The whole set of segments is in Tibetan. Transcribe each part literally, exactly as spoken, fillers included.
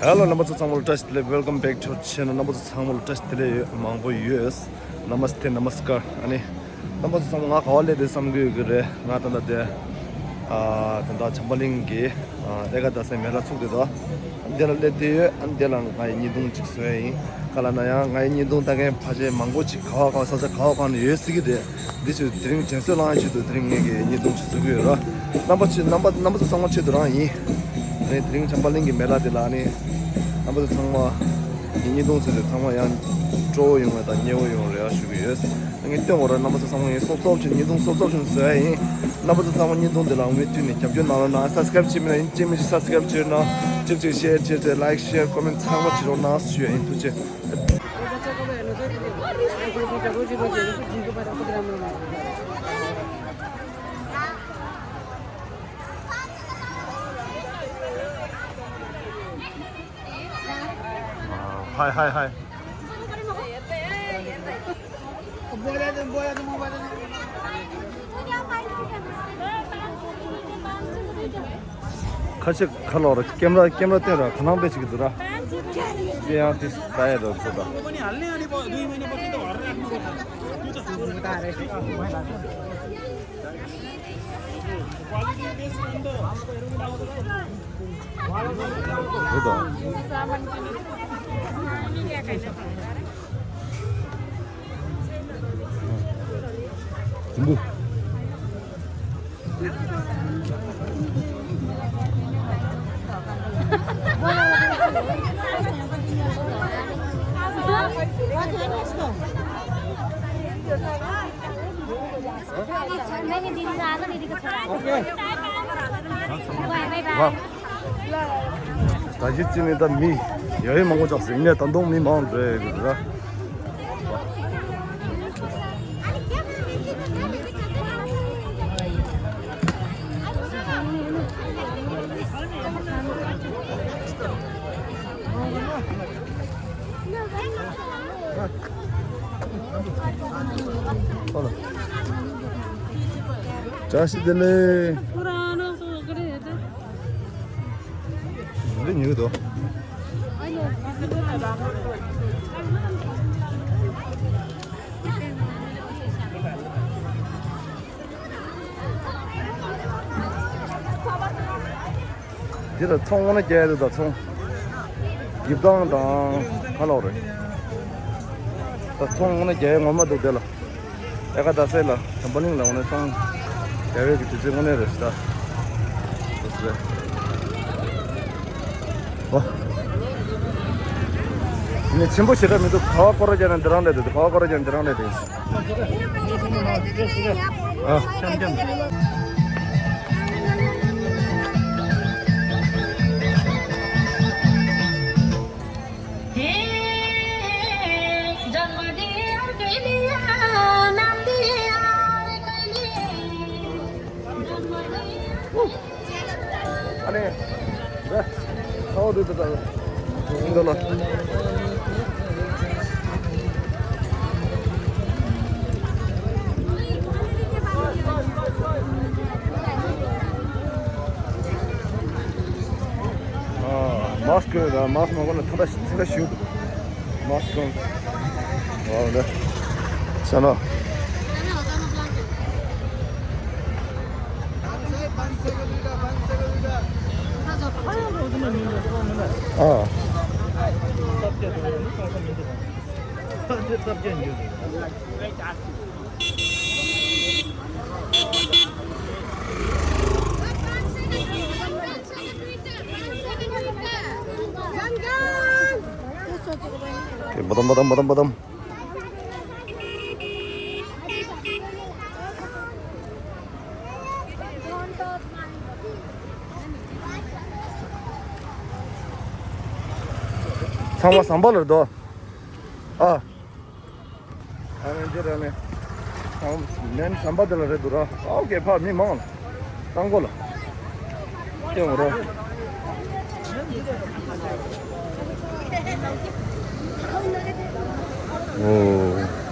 Hello རྣམ་པ་ཚོ་ཚང་མ་ལ་བཀྲ་ཤིས་བདེ་ལེགས། Welcome back to our channel. རྣམ་པ་ཚོ་ཚང་མ་ལ་བཀྲ་ཤིས་བདེ་ལེགས་ཡོད། མང་པོ་ཡོད། Namaste, namaskar. ཨ་ནི་རྣམ་པ་ཚོ་ཚང་མ་ང་ག་བ་སླེབས་དེ་བསམ་གི་ཡོད་ཀྱི་རེད། ང་ད་ལྟ་དེ་ཨ་ད་ལྟ་བྱམས་པ་གླིང་གི་ཨ་ཨེ་ཀ་ད་སའི་མེ་ལ་ཚུགས་དེ་དོ། འདི་ལ་སླེབས་དེ་ཡོད། ཨ་འདི་ལ་ང་ཡི་བརྙན་ཐུང་ཅིག་བཟོས་ཡིན། ག་ལ་ན་ཡང་ང་ཡི་བརྙན་ཐུང་ལྟ་མཁན་ཕལ་ཆེར་མང་པོ་ཅིག་ག་བ་གང་ས་ཆ་ག་བ་གང་ནས་ཡོད་སྲིད་ཀྱི་རེད། འདི་ཚོ་དེ་རིང་དྲན་གསོ་བསླང་ཡ་ཆེད་དུ་དེ་རིང་ངས་ཀྱི་བརྙན་ཐུང་ཞིག་བཟོ་གི་ཡོད་ར། རྣམ་པ་ཚོ་རྣམ་པ་རྣམ་པ་ཚོ་ཚང་མ་ཆེད་དུ་རང་ཡིན། དེ་རིང་བྱམས་པ་གླིང་གི་མེ་ལ་དེ་ལ་ནི་རྣམ་པ་ཚོ་ཚང་མ་ངའི་བརྙན་ཐུང་བཟོས་ཏེ་ཚང་མ་ཡང་སྤྲོ་བོ་ཡོང་བ་དང་མཉེས་པོ་ཡོང་བ་རེ་བ་ཞུ་གི་ཡོད། ངས་སྟོན་འོ་ར་རྣམ་པ་ཚོ་ཚང་མ་ངས་སོབ་སོབ་ཆེན་བརྙན་ཐུང་སོབ་སོབ་ཆེན་བཟོ་ཡ་ཡིན། རྣམ་པ་ཚོ་ཚང་མ་བརྙན་ཐུང་དེ་ལ་མུ་མཐུད་ནས་རྒྱབ་སྐྱོར་གནང་རོགས་གནང་། Subscribe་བྱེད་མི་ན་ཡིན་གཅིག་མིན་གཅིག་Subscribe་བྱེད་རོགས་གནང་། གཅིག་གཅིག་Share་བྱེད་བྱེད་Like Share Comment་ཚང་མ་བྱེད་རོགས་གནང་ཞུ་ཡ་ཡིན། ཐུགས་རྗེ་ཆེ། Hi, hi, hi. ཁ་ཤས་ཁ་ལོ་ར་ཀེམ་ར་ཀེམ་ར་སྟོན་ར་ཁ་ནང་པེ་ཅིག་འདུག་ར། དེ་ཡང་དེ་ལྟ་ཡ་ར་ཚོ་ད། རེད་དོ། འབུ། ད་གཞི་ཅི་ནས་ད་མི་ཡ་ཡི་མང་པོ་ཆགས་ཟིན་ནས་ད་དུང་མི་མང་རེད་ར། བཀྲ་ཤིས་བདེ་ལེགས། འདི་ཉོས་འདུག་འདི་ལ་ཚོང་དངོས་གནས་རྒྱག་ཡ་འདུག་ད་ཚོང་། འགྱིབ་ཐང་དང་ག་ལོག་རེད། ད་ཚོང་དངོས་གནས་རྒྱག་ཡ་ངོ་མ་འདུག་དེ་ལ། ཨེ་ཀ་ད་སའི་ལ་བྱམས་པ་གླིང་ལ་འོ་ནས་ཚོང་རྒྱག་ཡ་གི་དུས་ཚོད་དངོས་གནས་རེད་ཤི་ད། འོ། ནི་ཆེན་པོ་ཞེ་དྲག་མི་འདུག་ག་བ་སྐོར་ར་རྒྱག་ན་འདི་རང་ལས་འདུག་ག་བ་སྐོར་ར་རྒྱག་ན་འདི་རང་ལས་འདུག་ཨ། ཨ་ནི། རེད། ཚ་བོ་དུས་དུ་དང་། འདི་ལ། ཨ། མཱ་སི་ཀི་ཡོད་ལ་མཱ་སི་ཀི་མ་དགོས་ན་ཐ་ད་ཐ་ད་ཞུ། མཱ་སི་ཀི་ཡོད། ཨོ་ལེ། ཤ་ན། ཨ། བ་དམ་བ་དམ་བ་དམ་བ་དམ། ཚང་མ་ཟམ་པ་ལ་རེད་དོ། ཨ། ཨ་ནི་འདི་ར་ནི། ཟམ། མེན་ཟམ་པ་འདི་ལ་རེད་འདུག་ར། ཨོ་ཀེ་ཕར་མི་མང་། གཙང་པོ་ལ། ཀེ་འོ་ར། ཨོ།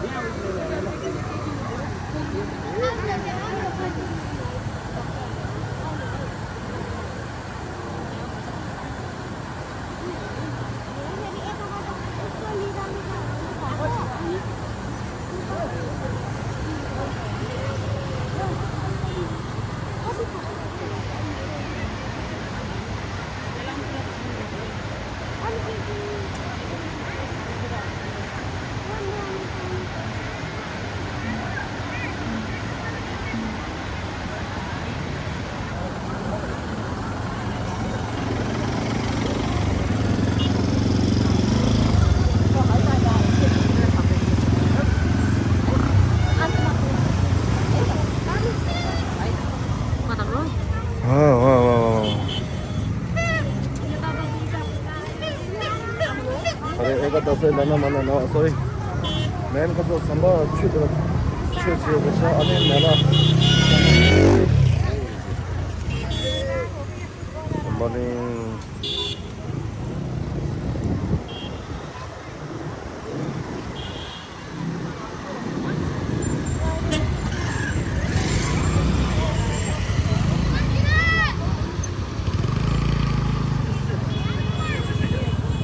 ཨ་ཨ་ཨ་ཨ། ཨ་རེ་ཨེ་ཀ་ད་སའི་ལ་ན་མ་ན་ན་སོ་རི། མེན་ཁོ་ཚོ་ཟམ་པ་ཆུ་དེ་ཆུ་བྱེད་དེ་ཤ་ཨ་ནི་མེ་ལ། ཟམ་པ་ནི།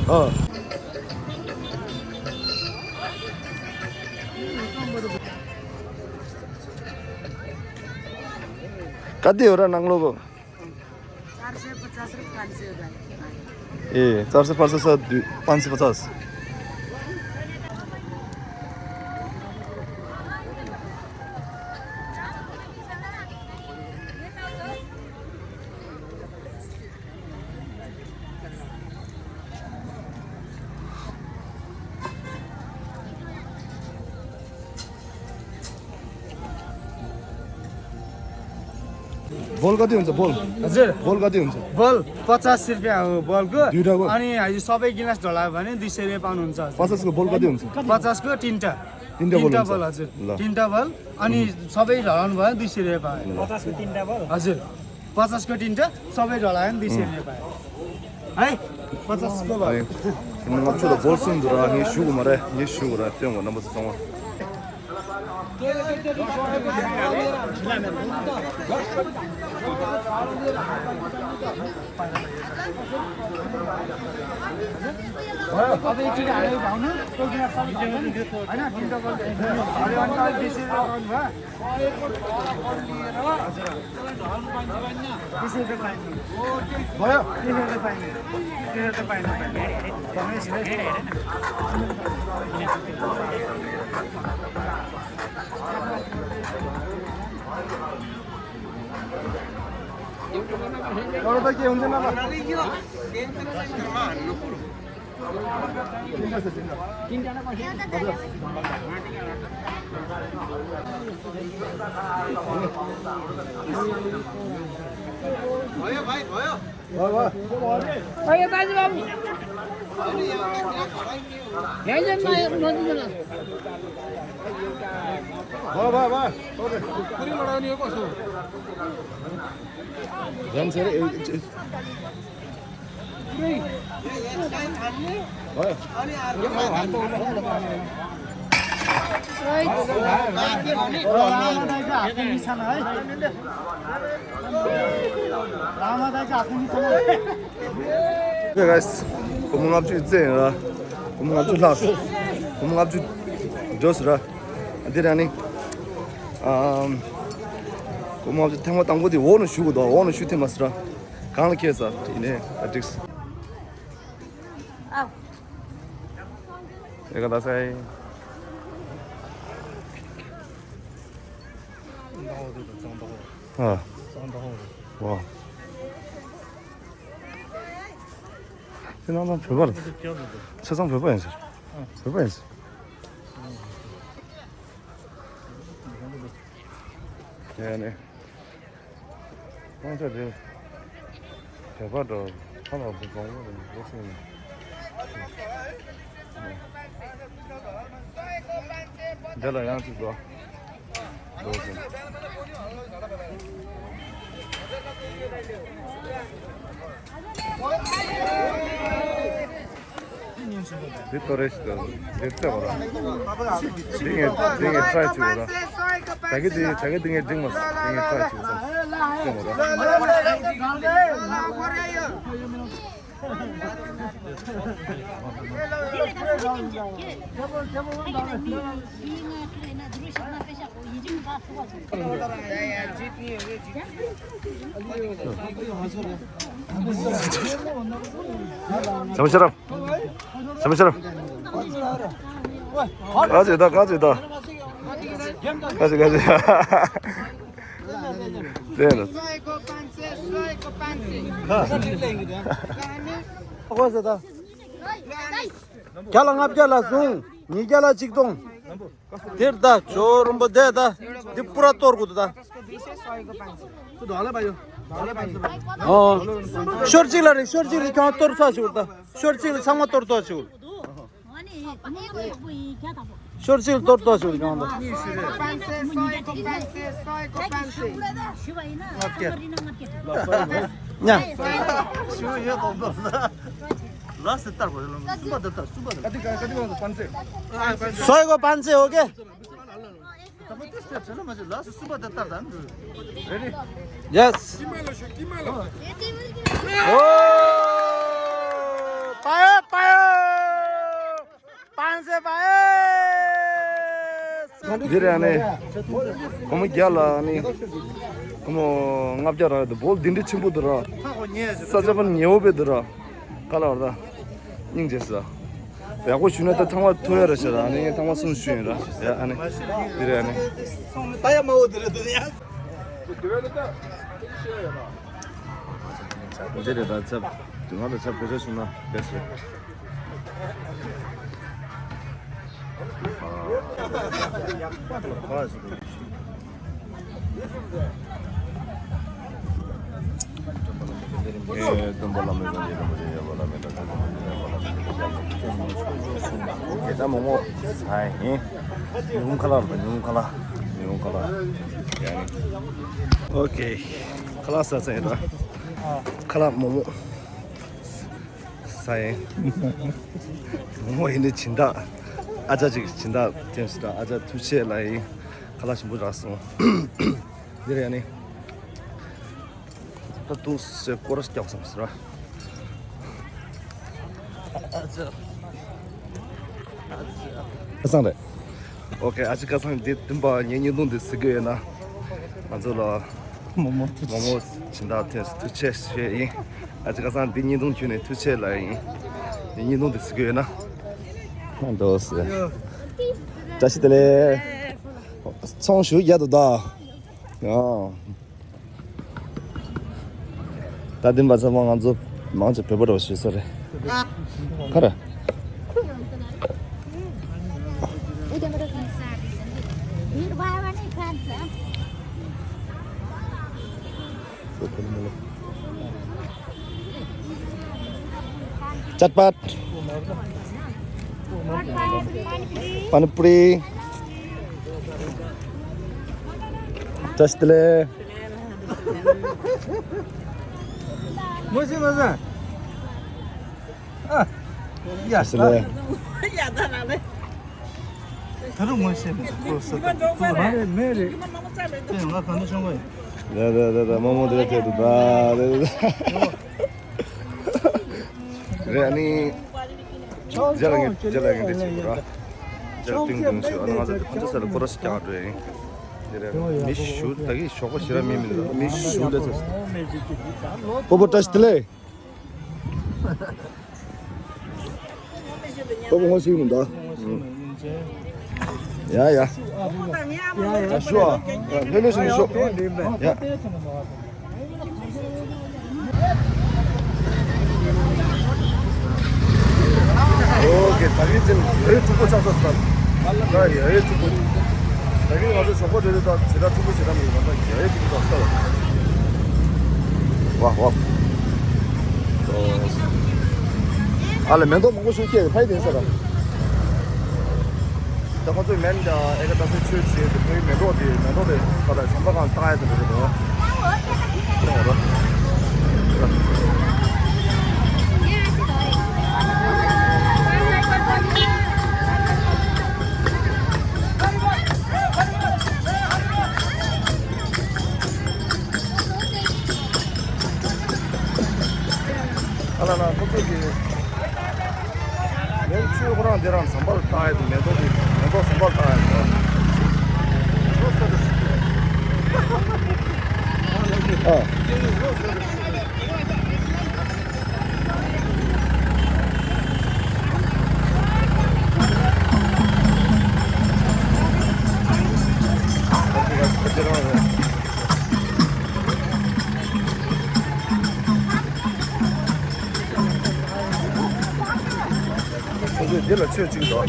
ཨ། ག་དེ་ཡོད་ར་ནང་ལོགས། चार सय पचास रुपियाँ, पाँच सय रुपियाँ। ए, चार सय पाँच सय छ, दुई, पाँच सय पचास। बोल कति हुन्छ बोल? हजुर। बोल कति हुन्छ? बोल पचास रुपियाँ हो बोलको। दुईटा बोल। अनि हजुर सबै गिलास ढलायो भने दुई सय रुपियाँ पाउनुहुन्छ हजुर। पचासको बोल कति हुन्छ? पचासको तिनटा। तिनटा बोल तिनटा हुन्छ। बोल हजुर। ल। तिनटा बोल अनि सबै ढलाउनु भयो दुई सय रुपियाँ पायो। ल। पचासको तिनटा बोल। हजुर। पचासको तिनटा सबै ढलायो भने दुई सय रुपियाँ पायो। है पचासको भयो। अनि म छु त बोल सुन दुरा नि सु मरे नि सु रा त्यो म नम्बर सँग। अब एकचोटि हालेर भाउनु, कोही बेला सबै भाउनु, होइन? तिनवटा बल भयो। तिस रुपियाँ पाइन्छ। भयो? तिस रुपियाँ पाइन्छ। तिस रुपियाँ पाइन्छ। तर त के हुन्छ न? भयो भाइ, भयो। भयो, भयो। भयो, बाजे बाबु। यहाँ चाहिँ नयाँ नजिक न। भयो, भयो, भयो। पुरै लडाउने हो कसो? जान्छ रे, ए, ए, ए। Hey guys, སྒོར་མོ་ལྔ་བཅུ་རྩེ་ཡིན་ར། སྒོར་མོ་ལྔ་བཅུ་ལྷག་སྒོར་མོ་ལྔ་བཅུ་འགྲོ་སོང་ར། འདི་ར་ནི། ཨམ། སྒོར་མོ་ལྔ་བཅུ་ཐེངས་མ་དང་པོ་དེ་འོག་ནས་ཞུ་དགོས་འདུག་འོག་ནས་ཞུ་ཐེངས་མ་སོང་ར། གང་ལ་ཁེལ་ས་ཡིན་ནའི་ཨ་འགྲིགས། ཨའོ། ཨེ་ཀ་ད་སའི། ཨ། ཝ། ཁྱེད་རང་ཚང་བོད་པ་རེད། ཁྱེད་ཚང་བོད་པ་ཡིན་ཟེར། བོད་པ་ཡིན་ཟེར། ཡ་ནི། ཁོང་ཚོ་དེ་བོད་པ་འགྲོ་ཁ་ལག་བུ་གོང་བུ་རེད་འགྲོ་སོང་ནས། འདི་ལ་ཡང་ཅིག་འགྲོ། འགྲོ་སོང་། འདི་ཏོ་རེ་ཞིག་འདུག་འདི་རྩེ་བ་ར། འདི་ངས་འདི་ངས་ཊ་རའི་བྱེད་དགོས་ར། ད་གི་འདི་ད་གི་འདི་ངས་འགྲིག་མ་སོང་འདི་ངས་ཊ་རའི་བྱེད་དགོས་ར། རྩེ་བ་ར། བྱམས་ཤེས་རབ། བྱམས་ཤེས་རབ། ག་ཚོད་ད་ག་ཚོད་ད། ག་ཚོད་ག་ཚོད། རེད་ལ། བརྒྱ་ལ་ལྔ་བརྒྱ་ལ་བཟུང་། ཉིས་བརྒྱ་ལ་ཆིག་སྟོང་། དེར་ད་ཇོ་རིན་པོ་དེ་ད་འདི་པུ་ར་གཏོར་དགོས་འདུག་ད། ཁུ་དོག་ལ་བ་ཡོ། ཨོ། ཤོར་གཅིག་ལ་རེད། ཤོར་གཅིག་ལ་ཁྱོད་གཏོར་ཚར་ཞུ་ད། ཤོར་གཅིག་ལ་ཚང་མ་གཏོར་གཏོར་ཞུ། ཤོར་གཅིག་ལ་གཏོར་གཏོར་ཞུ་གང་ད། ལ་སི་ལྟར་བ་ལ་སུམ་པ་ལྟར་ལྟར་སུམ་པ་ལྟར། སོ་ཡི་གོ་པན་ཚེ། ཨོ་ཀེ། Ready? Yes. ཨོ། པ་ཡོ་པ་ཡོ། པན་ཚེ་པ་ཡོ། འདི་རེད་ཨ་ནི། སྒོར་མོ་བརྒྱ་ལ་ཨ་ནི། སྒོར་མོ་ལྔ་བརྒྱ་རག་འདུག་བོལ་འདི་འདྲའི་ཆེན་པོ་འདུག་ར། ས་ཆ་པ་ཉེ་བོ་དཔེ་འདུག་ར། ཁ་ལག་ར། སྙིང་རྗེ་ས། ཡག་པོ་ཞུ་ན་ད་ཐང་བ་ཐོ་ཡ་ར་ཤ་ར་ཨ་ནི་ཐང་བ་སུན་ཞུ་ཡིན་ར། ཡ་ཨ་ནི། འདི་རེད་ཨ་ནི། སོང་ནས་ད་ཡ་མ་འོ་འདི་རེད་འདི་ཡ། འདི་རེད་ད་ཚབ། ང་ལ་ཚབ་བེད་སྤྱོད་བྱུང་ན་བེད་སྤྱོད། ཨོ་ཀེ། ད་མོག་མོག་ཟ་ཡིན། ཉུང་ཁ་ལག་རེད། ཉུང་ཁ་ལག་ཉུང་ཁ་ལག་ཉུང་ཁ་ལག་ཨོ་ཀེ། ཁ་ལག་ཟ་ཚར་ཡིན་ད། ཁ་ལག་མོག་མོག་ས་ཡིན། མོ་ཡིན་ནི་སྦྱིན་བདག་ཨ་ཅག་ཅིག་སྦྱིན་བདག་ཐེངས་སུ་དང་ཨ་ཅག་ཐུགས་རྗེ་ལ་ཡིན། ཁ་ལག་ཞིམ་པོ་རག་སོང་། འདི་རེད་ཡ་ནི། ད་འདུག་སེ་སྐོར་ར་རྒྱག་བསམ་ཟེར་བ། ཨ་ཅག་ཁ་སང་རེད། ཨོ་ཀེ། ཨ་ཅེ་ཁ་སང་འདི་བདུན་པ་ངའི་བརྙན་ཐུང་འདི་གཟིགས་ཀྱི་ཡོད་ན། ང་ཚོ་ལ་མོག་མོག་ཐུགས་རྗེ་ཆེ། མོག་མོག་སྦྱིན་བདག་ཐེངས་སུ་ཐུགས་རྗེ་ཆེ་ཞུ་ཡ་ཡིན། ཨ་ཅེ་ཁ་སང་འདི་བརྙན་ཐུང་བརྒྱུད་ནས་ཐུགས་རྗེ་ཆེ་ལབ་ཡ་ཡིན། འདི་བརྙན་ཐུང་འདི་གཟིགས་ཀྱི་ཡོད་ན། ཁོང་འདུག་སེ། བཀྲ་ཤིས་བདེ་ལེགས། ཚོང་ཞུ་རྒྱག་ཏུ་ད། ཡང་། ད་འདི་མ་ཚད་མ་ང་ཚོ་མང་ཆེ་བོད་པ་འདྲ་བ་ཞིག་ས་རེད། ག་རེ། चटपट पानीपुरी टेस्ट ले। मुझे मजा। ཡ་ད་རུང་ངོ་ཤེས་མི་ཐུབ་ཁོ་སུ་དང་ཐུག་མ་རེད་མེད་རེད། དེ་ང་གང་དུ་བྱུང་བ་ཡིན། ད་ད་ད་ད་མོག་མོག་དེ་ཐད་དུ་ད་ད་ད་རེད། ཨ་ནི་རྗེས་ལ་ངས་རྗེས་ལ་ངས་འདི་བྱེད་དགོས་ར། རྗེས་ལ་ཏིང་ཏིང་ཞུ། ཨ་ནི་ང་ཚོ་དེ་ཕན་ཚུན་ས་ལ་སྐོར་ར་ཞིག་རྒྱག་འགྲོ་ཡ་ཡིན། དེ་རེད། མི་ཞུ་ད་གི་ཞོགས་པ་ཞེ་དྲག་མི་མི་འདུག་མི་ཞུ་ལས་ཚ། པོ་པོ་བཀྲ་ཤིས་བདེ་ལེགས། ཏོག་ངོ་ཤེས་མི་འདུག་ཡ་ཡ། ཡ་ཞུ་ཨ། ལྷོད་ལྷོད་བྱས་ནས་ཤོག་ཡ། ཨོ་ཀེ། ད་གིན་ཅན་ཡ་ཡི་འཁྲུག་པོ་ཆགས་ཚར་སོང་། ད་ཡ་ཡི་འཁྲུག་པོ། ད་གིན་ང་ཚོ་ཞོགས་པ་རེད་རེད། ད་ཇི་ལྟར་འཁྲུག་པོ་ཇི་ལྟར་མི་འདུག་ད་ཡ་ཡི་འཁྲུག་པོ་ཆགས་སོང་། ཝ་ཝ། ཨ་ལེ་མེ་ཏོག་མང་པོ་ཞིག་སྐྱེས་ཕ་ཡི་དེ་ས་ར། ད་ཁོ་ཚོས་མེན་ཨེ་ཀ་ཏ་སི་ཆོས་བྱས་ཏེ་ཕ་ཡི་མེ་ཏོག་དེ་མེ་ཏོག་དེ་ཁ་ལ་ཟམ་པ་གང་བཏང་ཡ་དེ་འདྲ་རེད་འདུག་ཨ་ལ་ལ་ཁོ་ཚོས་ཀྱི། ལན་ཆུ་ཁོ་རང་དེ་རང་ཟམ་པར་བཏང་ཡ་དེ་མེ་ཏོག་དེ་མེ་ཏོག་ཟམ་པར་བཏང་ཡ་དེ། ཨ། ཁོ་ཚོས་འདི་ལ་ཆོས་གཅིག་འདུག་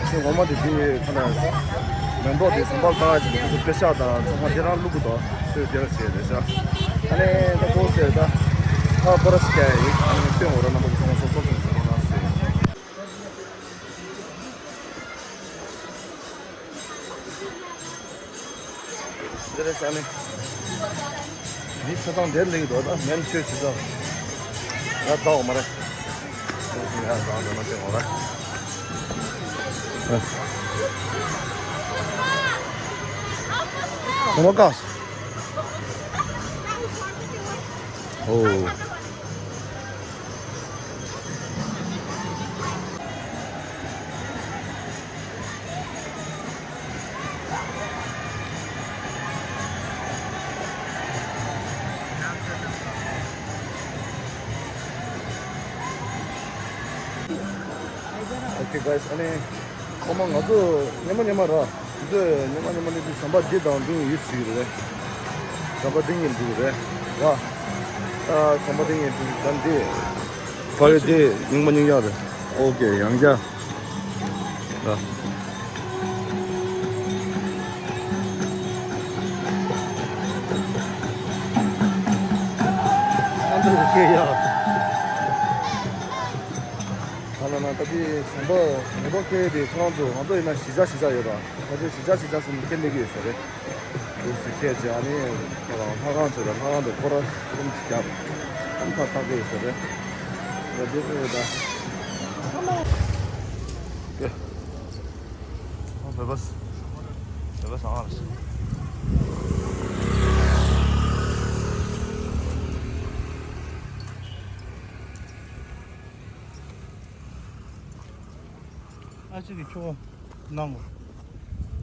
ཁྱེད་ངོ་མ་དེ་དེ་ཁོ་ན། མེ་ཏོག་དེ་ཟམ་པར་བཏགས་ཀྱི་འདུག་དཔེ་ཤག་དང་ཚང་མ་དེ་རང་བླུགས་གི་འདུག་ཚོས་དེ་ར་བྱས་རེད་ཤག་ཨ་ནི་ད་ཁོ་ཟེར་ད་ཁ་པར་སི་ཀ་ཡི་ཨ་ནི་སྟོན་འོ་ར་རྣམ་པ་ཚང་མ་སོ་སོ་ཚོ་ཚོ་ན་ཟེར། འདི་རེད་ས་ནི། འདི་ས་དང་འདིར་ལེགས་འདུག་ད་མེན་ཆོས་ཆི་ཚང་། ཡ་ད་འོ་མ་རེད། ཡ་ད་འོ་མ་ཅན་འོ་ར། འོ་མ་ཀ་ཨོ། Okay guys, ཨ་ནི་ཁོ་མ་ང་ཚོ་ཉི་མ་ཉི་མ་ར། འདི་ཉི་མ་ཉི་མ་ནས་འདི་ཟམ་པ་འདི་དང་འདི་ཡོད་ཟེར་གྱི་རེད། ཟམ་པ་འདི་ཉིད་འདུག་རེད་ཡ། ཨ་ཟམ་པ་འདི་ཉིད་འདུག་ད་འདི་ཕ་ཡུལ་འདི་རྙིང་པ་རྙིང་ཡག་རེད། ཨོ་ཀེ་ཡང་བསྐྱར་ལ། ཨ་འདི་རུ་ཁྱེད་ཡ། ད་ལ་ན་ད་འདི་ཟམ་པ་ངོ་ཐོག་ཁྱེད་དེ་ཁོ་རང་ཚོ་ང་ཚོ་ཡིན་ན་གཞིས་ཆགས་གཞིས་ཆགས་ཡོད་ར། ཕལ་ཆེར་གཞིས་ཆགས་གཞིས་ཆགས་སུ་ནི་ཁྱེར་སླེབས་ཀྱི་ཡོད་ས་རེད། འདུག་སེ་ཁྱེར་བྱས་ཨ་ནི་ཁྱེད་རང་ལྷ་ཁང་ཚོ་དང་ལྷ་ཁང་དུ་སྐོར་ར་གསུམ་ཞིག་བརྒྱབ། ཨ་ནི་ཕར་བཏགས་ཀྱི་ཡོད་ས་རེད། ད་འདི་ཚོ་ཡོད་ད། ཨ་བོད་པ། བོད་པ་བཟང་བ་རེད། ཨ་ཅེ་གི་ཁྱོ་ག་གནང་གོ།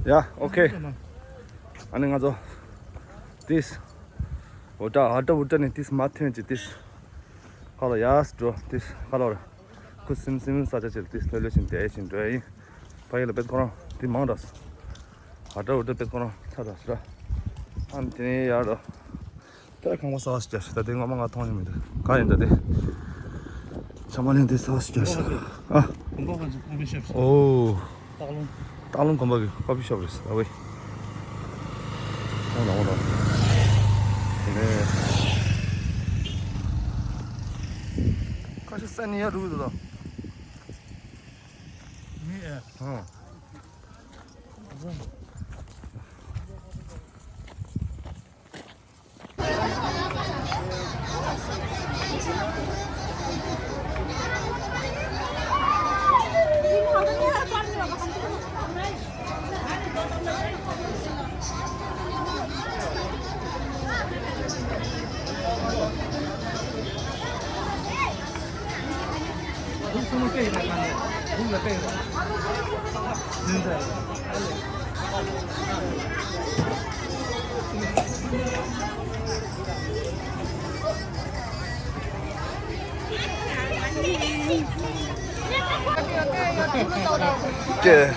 ཡ་ཨོ་ཁེ། ཨ་ནི་ང་ཚོ་ཏིས་འོ་ཏྲ་ཨ་ཏྲ་འུ་ཏྲ་ནས་ཏིས་མ་ཐོན་ཅི་ཏིས་ཁ་ལ་ཡ་སི་འགྲོ་ཏིས་ཁ་ལ་ར་ཁུ་སིམ་སིམ་ས་ཆ་ཅིག་ཏིས་ལྷོད་ལྷོད་བཞིན་བསྡད་བཞིན་འགྲོ་ཡ་ཡིན། ཕ་ཡུལ་ལ་བེད་ཁོ་རང་ཏི་མང་འདྲ་སོ། ཨ་ཏྲ་འུ་ཏྲ་བེད་ཁོ་རང་ཚ་འདྲ་སོ་ར། ཨ་ནི་དེ་ནས་ཡར་ར། ད་ཁང་པ་གསར་པ་ཞིག་རྒྱག་ཤག་ད་དེ་སྔ་མ་ང་མཐོང་ཡོད་མི་འདུག་གང་ཡིན་ད་དེ། ཆ་མ་ལེན་དེ་གསར་པ་ཞིག་རྒྱག་ཤག་ཨ། གོམ་པ་ཁོ་ཚོ་ཁོ་པི་ཤོབ་ཞིག་ཨོ། སྟག་ལུང་། སྟག་ལུང་གོམ་པ་གི་ཁོ་པི་ཤོབ་རེད་ཟེར་ཨ་ཝེ། ཨོ་ན་ཨོ་ན། དེ་ནས། ཁ་ཤས་ས་ནི་ཡར་འགྲོ་གི་འདུག་ད། མི་ཨེ། ཨ། ཀྱེ།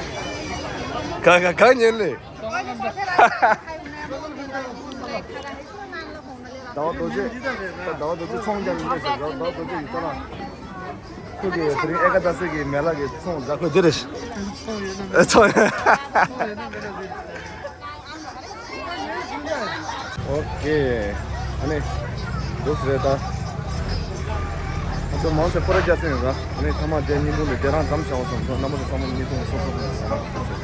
ག་ག་ག་ཉན་ལེ། ཟླ་བ་རྡོ་རྗེ། ད་ཟླ་བ་རྡོ་རྗེ་ཚོང་རྒྱག་མི་འདུག་ཟེར། ཟླ་བ་རྡོ་རྗེ་ཡིན་ཙང་ན། ཁོ་གིས་དེ་རིང་ཨེ་ཀ་ད་སི་གི་མེ་ལ་གི་ཚོང་རྒྱག་གོ་དེ་རེད། ཨེ་ཚོང་། ཨོ་ཀེ། ཨ་ནི། འདུག་སེ་རེད་ད། ང་ཚོ་མང་ཆེ་སྐོར་ར་རྒྱག་སོང་ཡོད་ར། ཨ་ནི་ཐ་མ་དེ་ཉིན་གུང་ནས་དེ་རང་མཚམས་བཞག་པ་སོང་ཙང་རྣམ་པ་ཚོ་ཚང་མ་ཉིན་གུང་སོ་སོ་སོ་སོ།